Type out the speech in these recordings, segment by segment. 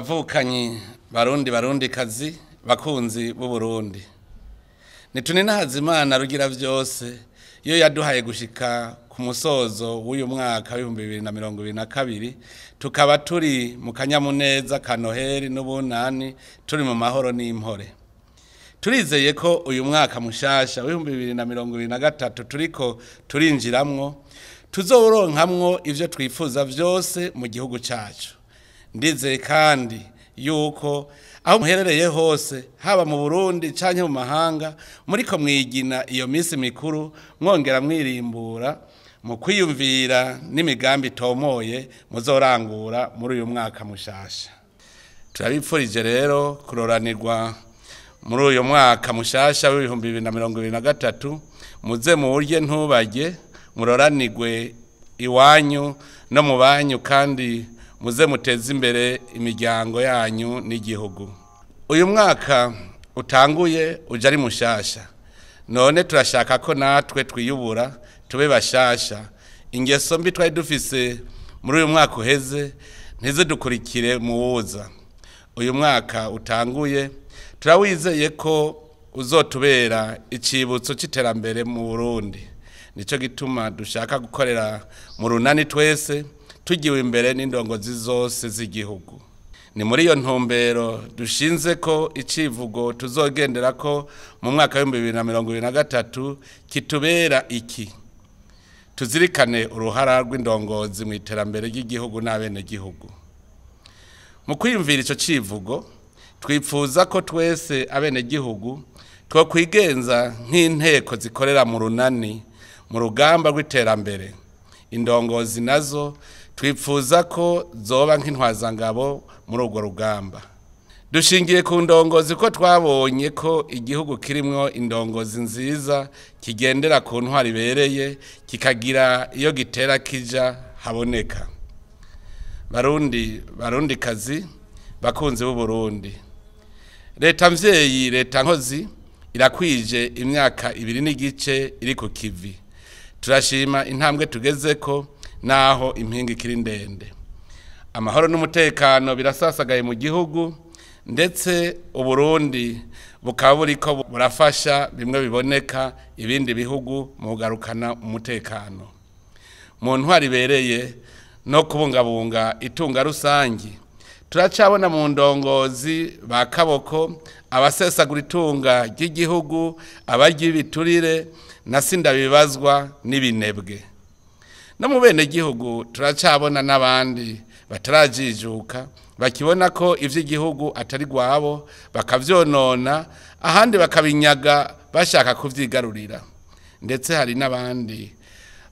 Bavukanyi Barundi, Barundi kazi, bakunzi b'u Burundi, nituninahaza Imana Rugira vyose iyo yaduhaye gushika ku musozo w'uyu mwaka w'2022, tukaba turi mu kanyamuneza ka Noheli n'ubunani, turi mu mahoro n'impore. Turizeye ko uyu mwaka mushasha w'2023 turiko turinjiramwo tuzoronkamwo ivyo twifuza vyose mu gihugu cacu. Ndizeye kandi yuko aho muherereye hose, haba mu Burundi canke mu mahanga, muriko mwigina iyo minsi mikuru, mwongera mwirimbura mu kwiyumvira n'imigambi itomoye muzorangura muri uyu mwaka mushasha. Turabipfurije rero kuroranirwa muri uyu mwaka mushasha w'2023. Muze muwurye ntubarye, muroranirwe iwanyu no mu banyu, kandi muze muteze imbere imiryango yanyu n'igihugu. Uyu mwaka utanguye uje ari mushasha, none turashaka ko natwe twiyubura, tube bashasha. Ingeso mbi twari dufise muri uyu mwaka uheze ntizidukurikire muwuza. Uyu mwaka utanguye turawizeye ko uzotubera icibutso c'iterambere mu Burundi. Nico gituma dushaka gukorera mu runani twese, tugiwe imbere n'indongozi zose z'igihugu. Ni muri iyo ntumbero dushinze ko icivugo tuzogendera ko mu mwaka w'2023 kitubera iki: tuzirikane uruhara rw'indongozi mu iterambere ry'igihugu n'abenegihugu. Mu kwiyumvira ico civugo, twipfuza ko twese abenegihugu twokwigenza nk'inteko zikorera mu runani mu rugamba rw'iterambere. Indongozi nazo twipfuza ko zoba nk'intwazangabo muri urwo rugamba. Dushingiye ku ndongozi ko twabonye ko igihugu kirimwo indongozi nziza kigendera ku ntwari ibereye, kikagira iyo gitera kija haboneka. Barundi, Barundi kazi, bakunzi b'u Burundi, leta mvyeyi, leta nkozi irakwije imyaka 2.5 iri ku kivi. Turashima intambwe tugezeko, naho impinga ikiri ndende. Amahoro n'umutekano birasasagaye mu gihugu, ndetse Uburundi bukaba buriko burafasha bimwe biboneka ibindi bihugu mu kugarukana umutekano mu ntwari ibereye no kubungabunga itunga rusangi. Turacabona mu ndongozi ba kaboko, abasesagura itunga ry'igihugu, abarya ibiturire na sindabibazwa n'ibinebwe. No mu bene gihugu turacabona n'abandi batarajijuka, bakibona ko ivy'igihugu atari gwabo, bakavyonona, ahandi bakabinyaga bashaka kuvyigarurira. Ndetse hari n'abandi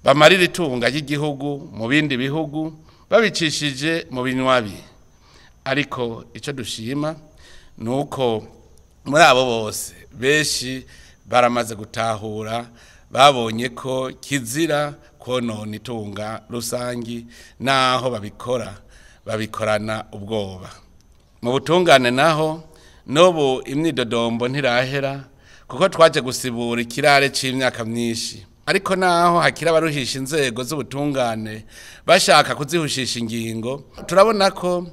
bamarira itunga ry'igihugu mu bindi bihugu babicishije mu binywabi. Ariko ico dushima nuko muri abo bose benshi baramaze gutahura, babonye ko kizira konona itunga rusangi, naho babikora babikorana ubwoba. Mu butungane naho n'ubu imyidodombo ntirahera, kuko twaje gusibura ikirare c'imyaka myinshi. Ariko naho hakiri abaruhisha inzego z'ubutungane bashaka kuzihushisha ingingo, turabona ko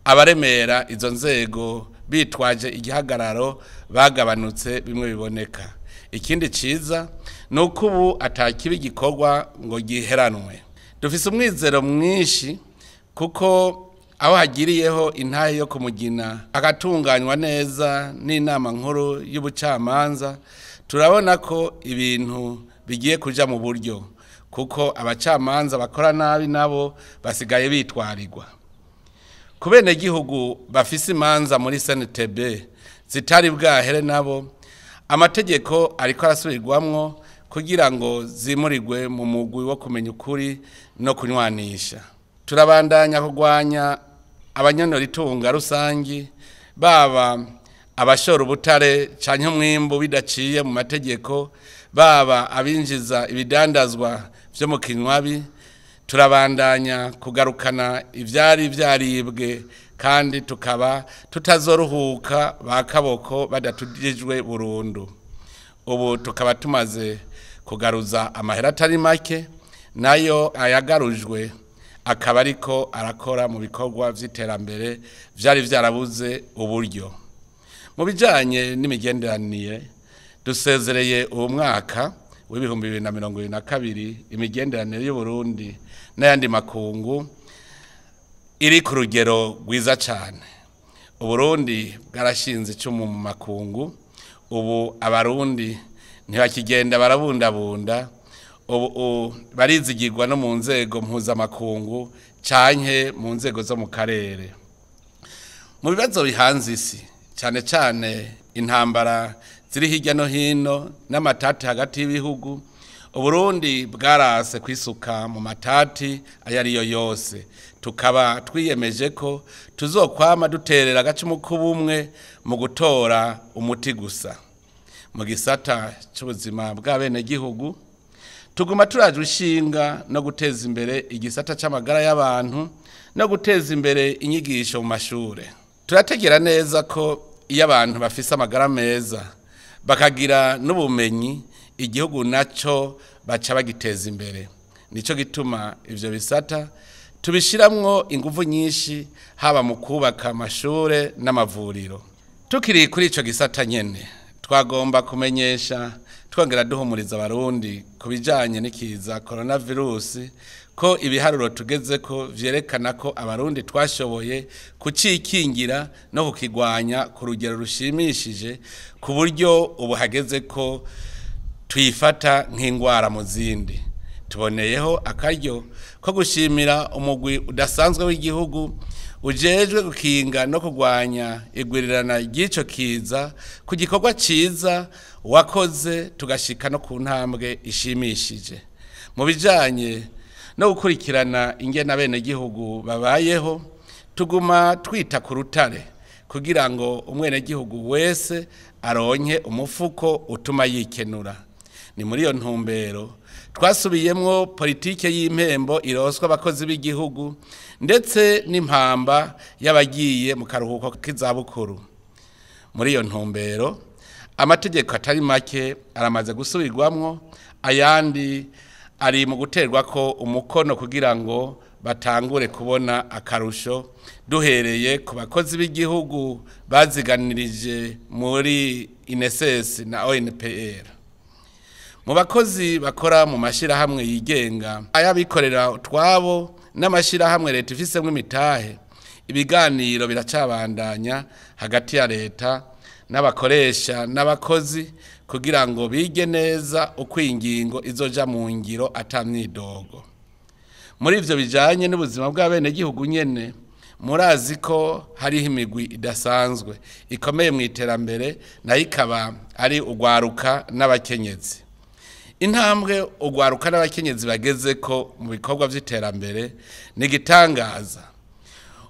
abaremera izo nzego bitwaje igihagararo bagabanutse bimwe biboneka. Ikindi ciza ni uko ubu atakibi gikorwa ngo giheranwe. Dufise umwizero mwinshi, kuko aho hagiriyeho intahe yo kumugina agatunganywa neza n'inama nkuru y'ubucamanza, turabona ko ibintu bigiye kuja mu buryo, kuko abacamanza bakora nabi nabo basigaye bitwarirwa. Ku benegihugu bafise imanza muri CNTB zitari bwahere, nabo amategeko ariko arasubirwamwo kugira ngo zimurirwe mu mugwi wo kumenya ukuri no kunywanisha. Turabandanya kurwanya abanyonora itunga rusangi, baba abashora ubutare canke umwimbu bidaciye mu mategeko, baba abinjiza ibidandazwa vyo mu kinywabi. Turabandanya kugarukana ivyari vyaribwe, kandi tukaba tutazoruhuka ba kaboko badatujijwe burundu. Ubu tukaba tumaze kugaruza amahera atari make, nayo ayagarujwe akaba ariko arakora mu bikorwa vy'iterambere vyari vyarabuze uburyo. Mu bijanye n'imigenderanire, dusezereye uwo mwaka w'2022 imigenderanire y'Uburundi n'ayandi makungu iri ku rugero rwiza cane. Uburundi bwarashinze icumu mu makungu, ubu abarundi ntibakigenda barabundabunda, ubu barizigirwa no mu nzego mpuzamakungu canke mu nzego zo mu karere. Mu bibazo bihanze isi, cane cane intambara ziri hirya no hino n'amatati hagati y'ibihugu, Uburundi bwarase kwisuka mu matati ayo ariyo yose, tukaba twiyemeje ko tuzokwama duterera agacumu k'ubumwe mu gutora umuti gusa. Mu gisata c'ubuzima bw'abenegihugu, tuguma turaje ishinga no guteza imbere igisata c'amagara y'abantu no guteza imbere inyigisho mu mashure. Turategera neza ko iyo abantu bafise amagara meza bakagira n'ubumenyi, igihugu naco baca bagiteza imbere. Nico gituma ivyo bisata tubishiramwo inguvu nyinshi, haba mu kubaka amashure n'amavuriro. Tukiri kuri ico gisata nyene, twagomba kumenyesha twongera duhumuriza abarundi ku bijanye n'ikiza coronavirus ko ibiharuro tugezeko vyerekana ko abarundi twashoboye kucikingira no kukigwanya ku rugero rushimishije, ku buryo ubu hageze ko tuyifata nk'ingwara mu zindi. Tuboneyeho akaryo ko gushimira umugwi udasanzwe w'igihugu ujejwe gukinga no kugwanya igwirirana ry'ico kiza ku gikorwa ciza wakoze, tugashika no ku ntambwe ishimishije. Mu bijanye no gukurikirana ingene abenegihugu babayeho, tuguma twita ku rutare kugira ngo umwenegihugu wese aronke umufuko utuma yikenura. Ni muri iyo ntumbero twasubiyemwo politike y'impembo iroswa abakozi b'igihugu ndetse n'impamba y'abagiye mu karuhuko k'izabukuru. Muri iyo ntumbero amategeko atari make aramaze gusubirwamwo, ayandi ari mu guterwa ko umukono kugira ngo batangure kubona akarusho, duhereye ku bakozi b'igihugu baziganirije muri INSS na ONPR. Mu bakozi bakora mu mashirahamwe yigenga, ayabikorera utwabo n'amashirahamwe leta ifisemwo imitahe, ibiganiro biracabandanya hagati ya leta n'abakoresha n'abakozi kugira ngo bige neza uko ingingo izoja mu ngiro ata myidogo. Muri ivyo bijanye n'ubuzima bw'abenegihugu nyene, murazi ko hariho imigwi idasanzwe ikomeye mu iterambere, nayo ikaba ari ugwaruka n'abakenyezi. Intambwe ugwaruka n'abakenyezi bageze ko mu bikorwa vy'iterambere ni igitangaza.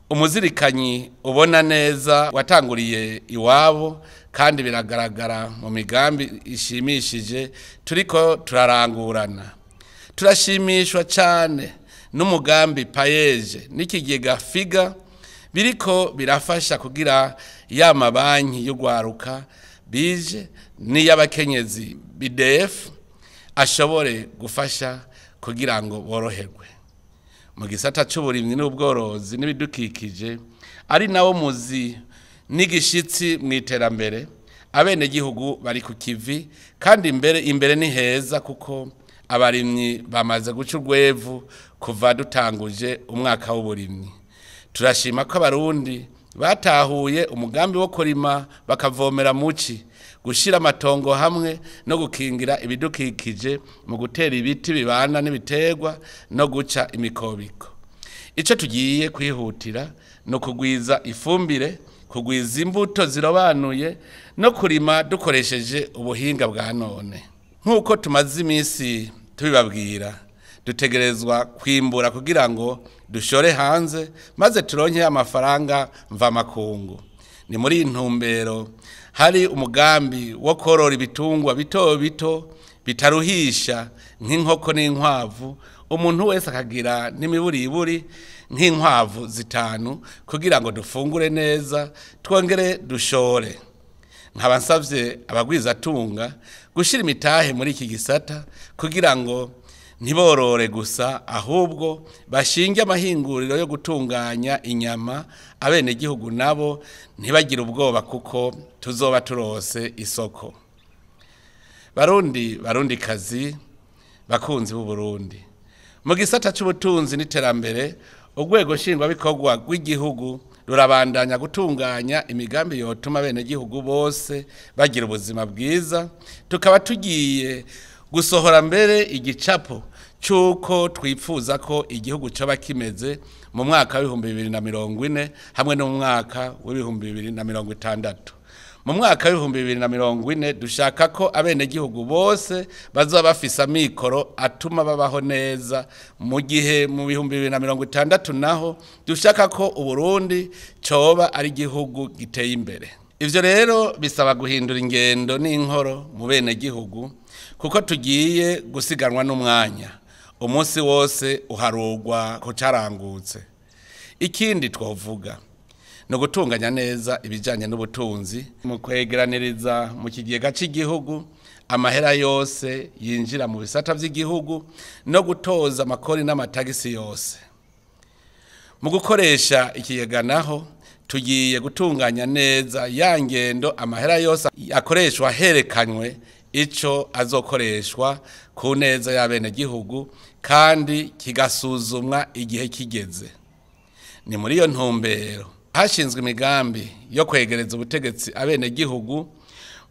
Umuzirikanyi ubona neza watanguriye iwabo, kandi biragaragara mu migambi ishimishije turiko turarangurana. Turashimishwa cane n'umugambi payeje n'ikigega figa biriko birafasha kugira ya mabanki y'ugwaruka bije n'iy'abakenyezi BDF ashobore gufasha kugira ngo boroherwe. Mu gisata c'uburimyi n'ubworozi n'ibidukikije, ari nawo muzi n'igishitsi mu iterambere, abenegihugu bari ku kivi, kandi imbere ni heza kuko abarimyi bamaze guca urwevu kuva dutanguje umwaka w'uburimyi. Turashima ko abarundi batahuye umugambi wo kurima bakavomera muci, gushira amatongo hamwe no gukingira ibidukikije mu gutera ibiti bibana n'ibiterwa no guca imikobiko. Ico tugiye kwihutira no kugwiza ifumbire, kugwiza imbuto zirobanuye no kurima dukoresheje ubuhinga bwa none. Nk'uko tumaze iminsi tubibabwira, dutegerezwa kwimbura kugira ngo dushore hanze maze turonke amafaranga mvamakungu. Ni muri intumbero hari umugambi wo korora ibitungwa bito bito bitaruhisha nk'inkoko n'inkwavu, umuntu wese akagira n'imiburiburi nk'inkwavu 5 kugira ngo dufungure neza twongere dushore. Nkaba nsavye abagwizatunga gushira imitahe muri iki gisata kugira ngo Ntiborore gusa, ahubwo bashinge amahinguriro yo gutunganya inyama. Abenegihugu nabo ntibagire ubwoba kuko tuzoba turose isoko. Barundi, barundi kazi, bakunzi b'u Burundi, mu gisata c'ubutunzi n'iterambere, urwego nshingwabikorwa rw'igihugu rurabandanya gutunganya imigambi yotuma abenegihugu bose bagira ubuzima bwiza. Tukaba tugiye gusohora mbere igicapo c'uko twipfuza ko igihugu coba kimeze mu mwaka w'2040 hamwe no mu mwaka w'2060. Mu mwaka w'2040 dushaka ko abenegihugu bose bazoba bafise amikoro atuma babaho neza, mu gihe mu 2060 naho dushaka ko Uburundi coba ari igihugu giteye imbere. Ivyo rero bisaba guhindura ingendo n'inkoro mu benegihugu, kuko tugiye gusiganwa n'umwanya. Umunsi wose uharugwa ko carangutse. Ikindi twovuga no gutunganya neza ibijanye n'ubutunzi mu kwegeraniriza mu kigega c'igihugu amahera yose yinjira mu bisata vy'igihugu no gutoza amakori n'amatagisi yose. Mu gukoresha ikigega naho tugiye gutunganya neza ya ngendo amahera yose akoreshwa herekanywe ico azokoreshwa ku neza y'abenegihugu, kandi kigasuzumwa igihe kigeze. Ni muri iyo ntumbero hashinzwe imigambi yo kwegereza ubutegetsi abenegihugu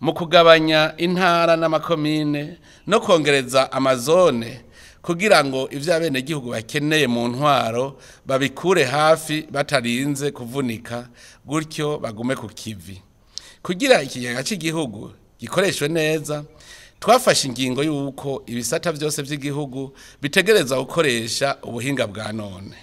mu kugabanya intara n'amakomine no kongereza amazone, kugira ngo ivyo abenegihugu bakeneye mu ntwaro babikure hafi batarinze kuvunika, gutyo bagume ku kivi. Kugira ikigega c'igihugu gikoreshwe neza, twafashe ingingo y'uko ibisata vyose vy'igihugu bitegereza gukoresha ubuhinga bwa none.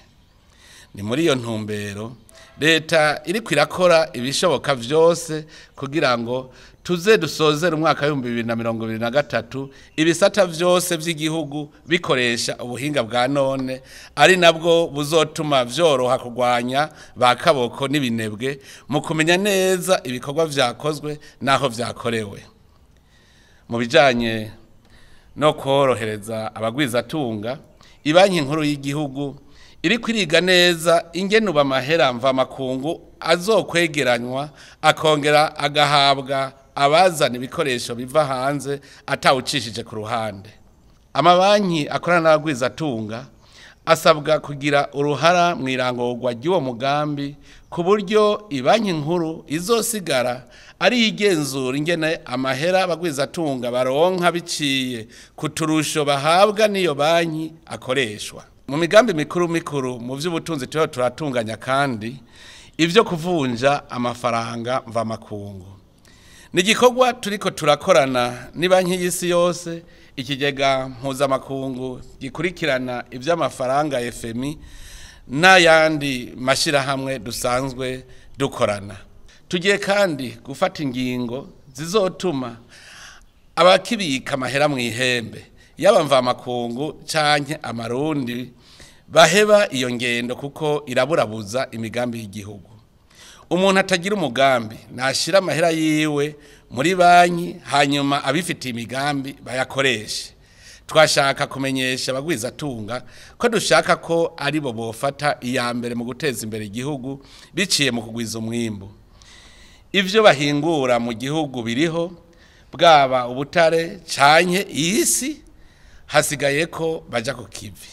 Ni muri iyo ntumbero leta iriko irakora ibishoboka vyose kugira ngo tuze dusozere umwaka w'2023 ibisata vyose vy'igihugu bikoresha ubuhinga bwa none, ari nabwo buzotuma vyoroha kurwanya ba kaboko n'ibinebwe mu kumenya neza ibikorwa vyakozwe naho vyakorewe. Mu bijanye no korohereza abagwizatunga, ibanki nkuru y'igihugu iriko iriga neza ingene ubu amahera mvamakungu azokwegeranywa akongera agahabwa abazana ibikoresho biva hanze atawucishije ku ruhande. Amabanki akorana n'abagwizatunga asabwa kugira uruhara mu irangorwa ry'uwo mugambi, ku buryo ibanki nkuru izosigara ari igenzura ingene amahera abagwizatunga baronka biciye ku turusho bahabwa n'iyo banki akoreshwa. Mu migambi mikuru mikuru mu vy'ubutunzi tuho turatunganya kandi ivyo kuvunja amafaranga mvamakungu. Ni igikorwa turiko turakorana n'ibanki y'isi yose, ikigega mpuzamakungu gikurikirana ivy'amafaranga FMI n'ayandi mashirahamwe dusanzwe dukorana. Tugiye kandi gufata ingingo zizotuma abakibika amahera mw'ihembe yaba mvamakungu canke amarundi baheba iyo ngendo, kuko iraburabuza imigambi y'igihugu. Umuntu atagira umugambi nashira amahera yiwe muri banki, hanyuma abifitiye imigambi bayakoreshe. Twashaka kumenyesha abagwizatunga ko dushaka ko aribo bofata iya mbere mu guteza imbere igihugu biciye mu kugwiza umwimbu. Ivyo bahingura mu gihugu biriho, bwaba ubutare canke isi, hasigaye ko baja ku kivi.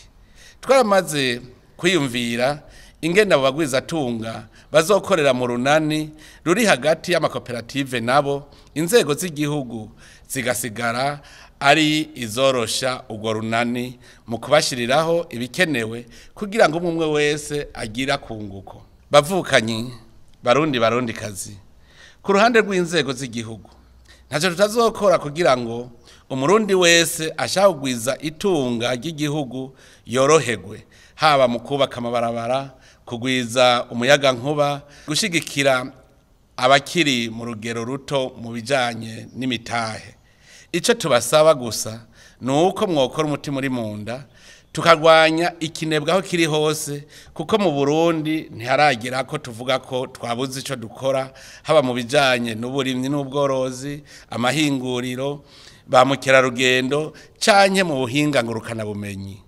Twaramaze kwiyumvira ingene abo bagwizatunga bazokorera mu runani ruri hagati y'amakoperative nabo, inzego z'igihugu zigasigara ari izorosha urwo runani mu kubashiriraho ibikenewe kugira ngo umwe wese agira kunguko. Bavukanyi, barundi, barundi kazi, ku ruhande rw'inzego z'igihugu ntacyo tutazokora kugira ngo umurundi wese ashaka kugwiza itunga ry'igihugu yoroherwe, haba mu kubaka amabarabara, kugwiza umuyagankuba, gushigikira abakiri mu rugero ruto mu bijanye n'imitahe. Ico tubasaba gusa ni uko mwokora umutima uri munda, tukarwanya ikinebwe aho kiri hose, kuko mu Burundi ntiharagera ko tuvuga ko twabuze ico dukora, haba mu bijanye n'uburimyi n'ubworozi, amahinguriro. ba mukerarugendo canke mu buhinga ngurukanabumenyi.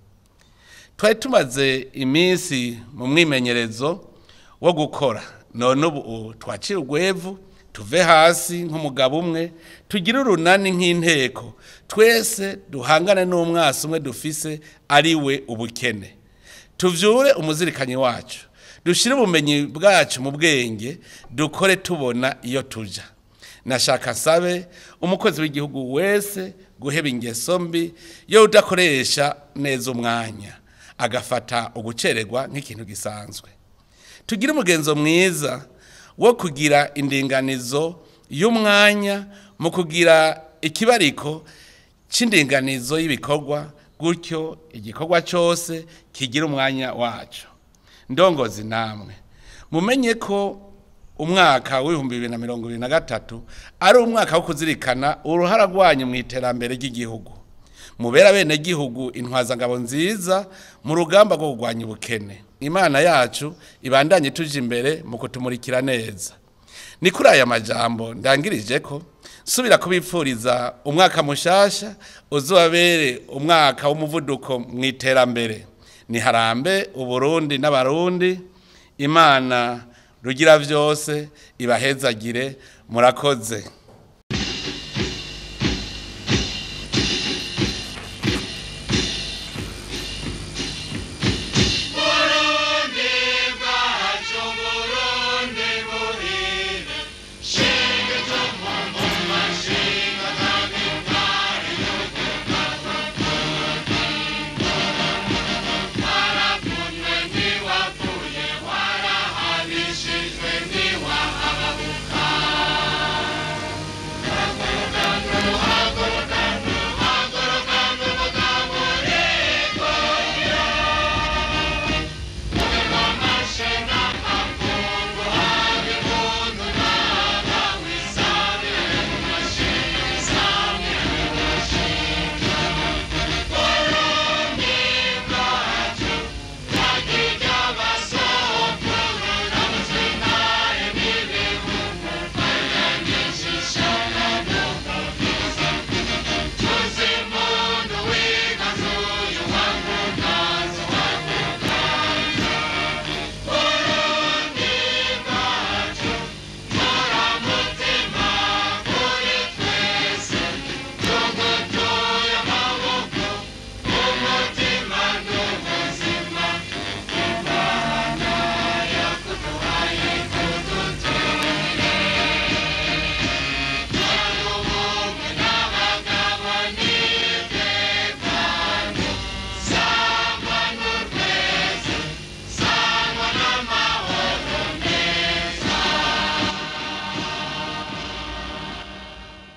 Twari tumaze iminsi mu mwimenyerezo wo gukora, none ubu twacira urwevu, tuve hasi nk'umugabo umwe, tugire urunani nk'inteko, twese duhangane n'umwasi umwe dufise ari we ubukene. Tuvyure umuzirikanyi wacu, dushire ubumenyi bwacu mu bwenge, dukore tubona iyo tuja. Nashaka nsabe umukozi w'igihugu wese guheba ingeso mbi yo udakoresha neza umwanya, agafata ugucererwa nk'ikintu gisanzwe. Tugire umugenzo mwiza wo kugira indinganizo y'umwanya mu kugira ikibariko c'indinganizo y'ibikorwa, gutyo igikorwa cose kigira umwanya waco. Ndongozi namwe mumenye ko umwaka w'2023 ari umwaka wo kuzirikana uruhara rwanyu mu iterambere ry'igihugu. Mubera bene gihugu intwazangabo nziza mu rugamba rwo kurwanya ubukene. Imana yacu ibandanye tuje imbere mu kutumurikira neza. Ni kuri aya majambo ndangirije ko subira kubipfuriza umwaka mushasha uzobabere umwaka w'umuvuduko mu iterambere. Ni harambe Uburundi n'Abarundi. Imana rugira vyose ibahezagire. Murakoze.